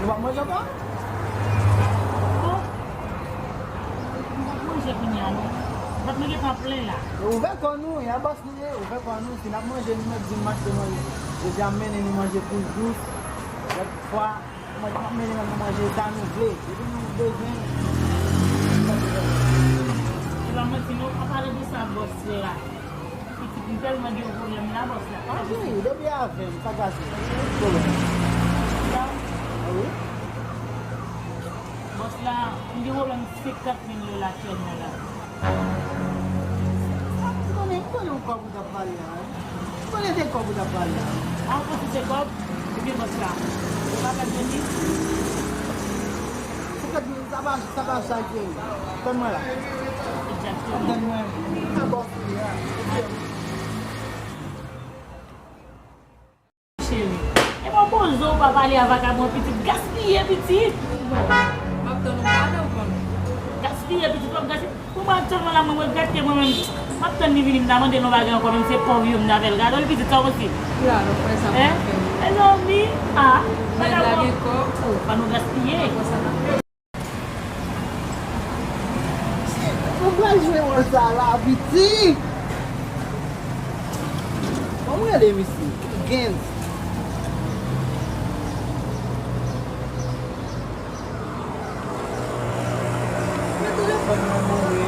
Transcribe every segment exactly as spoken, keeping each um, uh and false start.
W ap manje ankò? Bon. M p ap manje kounye a, non. Vant mwen gentan plen la. Ouvè kò nou, e a bòs nou ye, ouvè kò nou. Si n ap manje, nou mèt di n m achte manje. Jodi a, m mennen nou manje kousdous, lòt fwa, m ap mennen nou manje sa nou vle. Depi nou bezwen. Se pa manti, non, pa pale de sa, bòs la. Pitit, m tèlman gen pwoblèm la, bòs la. Ah, cheri, depi avè m, sa k pase? Pwoblèm. Sa? Ah wi? Bòs la, m gen pwoblèm senkant mil dola aktyèlman la. M konnen, m konnen yon kòb ou t ap pale a, wi. M konnen se kòb ou t ap pale a. Ah, ou panse se kòb? Ebyen, bòs la, ou pa pèdi li? Ou pèdi li, sa pa, sa pa sa k ye. Tann mwen la. Egzakteman. Tann mwen. Sa bòs ou ye a. Cheri. E mwen poze w pa pale a vakabon pitit. Gaspiye pitit. M ap tann ou pale ou konnen. Gaspiye pitit, w ap gaspiye. Pou mwen aktyèlman la, mwen, mwen gate mwen menm. M ap tann li vini, m ta mande l yon bagay ankò, menm se pòv yo, m ta fè l gade l pitit, sa w panse? Ki la, nou fè sa pou fè. Mezanmi, ah, bagay gen kòb. Oh, pa nou gaspiye. Mwen pral jwe wòl sa la, piti. Kòman w rele, mesye? Gens. Men telefòn nan mouri.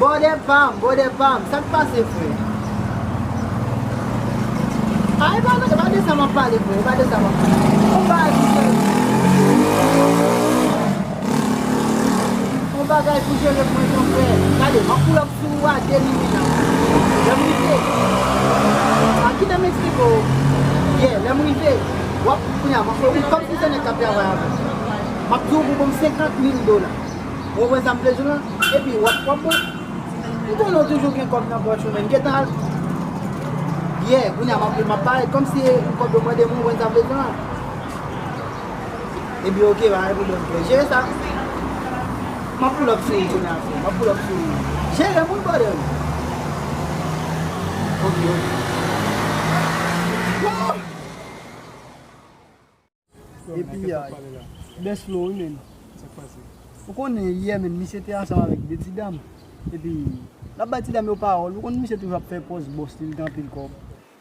Bòdè pa m, bòdè pa m. Sa k pase, frè? A, e pa, e pa de sa m ap pale, frè. E pa de sa m ap pale. Yon bagay pou jere. Yon bagay pou jere pou mwen, kontrè. Gade, m ap pull up sou ou a de minit la. Lè m rive. A, kite m eksplike w. Yeah, lè m rive, w ap, kounye a, m ap, kòmsi se nèg k ap travay avè m. M ap di w pou ban m senkant mil dola. Ou konprann sa m vle di w lan? Epi, w ap, w ap, ou konnen w toujou gen kòb nan pòch ou, men gentan al. Yeah, kounye a, m ap, m ap parèt kòmsi se yon kòb yo mande m, ou konprann sa m vle di w lan? Epi, oke, pa gen pwoblèm, frè. Jere sa. M ap pull up sou ou kounye a, frè. M ap pull up sou ou. Jere m wi, brother. Oke, oke. Epi, a, best flow, wi, men. Ou konnen, yè, men, misye te ansanm avèk de ti dam. Epi, l ap bay ti dam yo pawòl. Ou konn misye toujou ap fè pòz bòs li, li gen anpil kòb.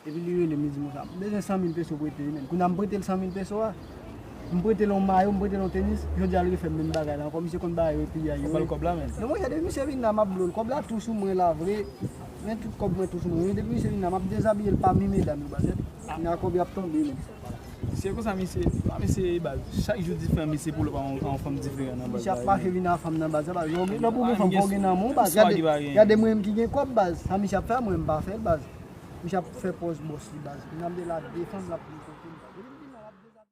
Epi li rele m, li di m konsa, "M bezwen san mil peso prete, wi, men." Kounye a m prete l san mil peso a. M prete l yon mayo, m prete l yon tenis. Jodi a, li refè m menm bagay la ankò. Misye konn bagay yo epi a yo. Ou ba l kòb la, men. Non, monchè, depi misye vin la, m ap blo l. Kòb la tou sou mwen la, vre. Men tout kòb mwen tou sou mwen. Depi misye vin la, m ap dezabiye l pami medam yo, baz. Kounye a kòb yo ap tonbe, men. Se konsa, misye, pa misye, baz. Chak jou diferan, misye pull up a yon, a yon fanm diferan nan baz. Misye ap mache vin a fanm nan baz, baz. Lè pou gen fanm, fò gen nan men w, baz. Gade, gade mwen menm ki gen kòb, baz. Sa misye ap fè a, mwen m pa fè l, baz. Misye ap fè pòz bòs li, baz. Kounye a m de la de fanm, l ap vin kote m, baz. Depi m vin la, l ap dezabiye.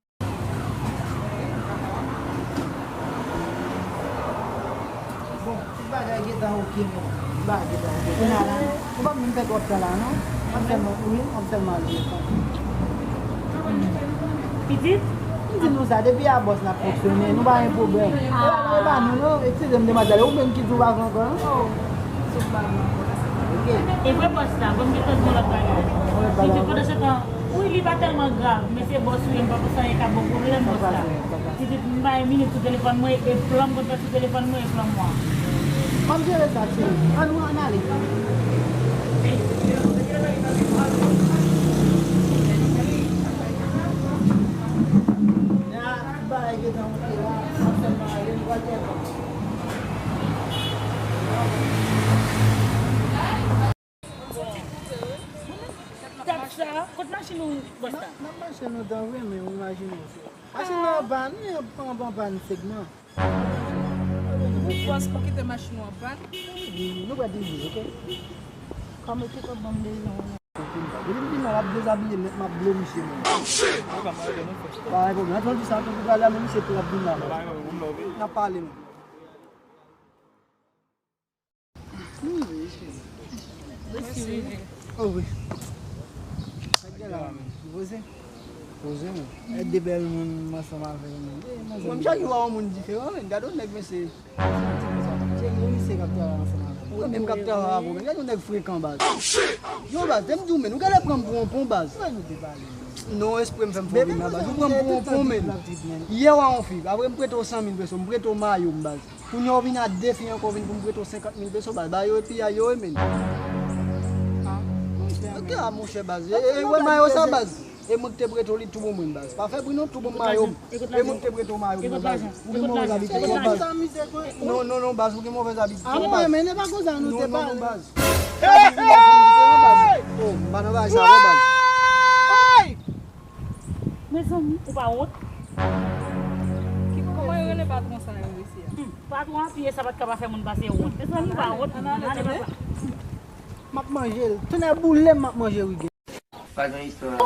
Bon, tout bagay gentan oke, men. Tout bagay gentan oke. Kounye a la, nou pa menm fè twòp tan la, non? N ap sèlman, wi, n ap sèlman al jwe. Pitit? M di nou sa, depi a bòs n ap fonksyone, nou pa gen pwoblèm. E pa nou, e pa nou, non. Eskize m, demwazèl, ou menm ki di w pa vle ankò, non? Oh, se pa vle ankò. Oke. E vre bòs la, bon, m gentan di yon lòt bagay. Yon lòt bagay ankò? Pitit, pandan se tan, wi, li pa tèlman grav, men se bòs ou ye, m pa panse anyen ka bon pwoblèm bòs la. Pitit, m pa yon minit sou telefòn mwen, e plan m konn fè sou telefòn mwen, e plan mwen. M ap jere sa, cheri. Ann, ann ale. Ya, tout bagay gentan monte la. M ap sèlman ale, m pral fè kòb. Dat sa, kot machin ou, bòs la? N ap mache lontan vre, men ou imajine w, se machin nan anba, nou an, an, anba segman. Ou pòs pou kite machin ou an pàn? Wi, nou pral deje, oke? Kòm oke, kòm ban m deje, wi. Depi m vin la, l ap dezabiye m nèt, m ap blo misye menm. Pa gen pwoblèm, antan di sa, antan di pale a, men misye tou ap vin la. N ap pale, men. Mèsi, wi. Oh, wi. Sa k gen la, men? Poze? Poze, men. E de bèl moun m ansanm avè l, men. Bon, m chak jou wè yon moun diferan, men. Gade yon nèg, mesye. Se yon misye k ap travay ansanm avè m. Mwen menm k ap travay avè w, men. Gade yon nèg frekan, baz. Yo, baz, te m di w, men. Ou genlè pran m pou yon pon, baz. Mwen nou te pale, men. Non, espre m fè m fè w vin la, baz. Ou pran m pou yon pon, menn. Yè w a yon fi, apre m prete w san mil peso, m prete w mayo m, baz. Kounye a w vin a de fi ankò, w vin pou m prete w senkant mil peso, baz. Ba yo epi a yo e, menn. Ok, a monchè, baz. E, e, wè mayo sa, baz. E mwen ki te prete w li tou bon mwen, baz. Pa fè bri non, tou bon mayo m. E mwen ki te prete w mayo m, baz. Ou gen move abitid, baz. Non, non, non, baz, ou gen move abitid, baz. Non, non, non, baz. Oh, m pa nan bagay sa, non, baz. Mezanmi, ou pa wont? Ki, kòman yo rele patwon sa yo isi a? Hmm, patwon an piye sa pa t ka pa fè moun pase wont. Mezanmi, ou pa wont? Ann ale, tande. M ap manje l. Tonnè boule m, m ap manje wi. Pa gen istwa.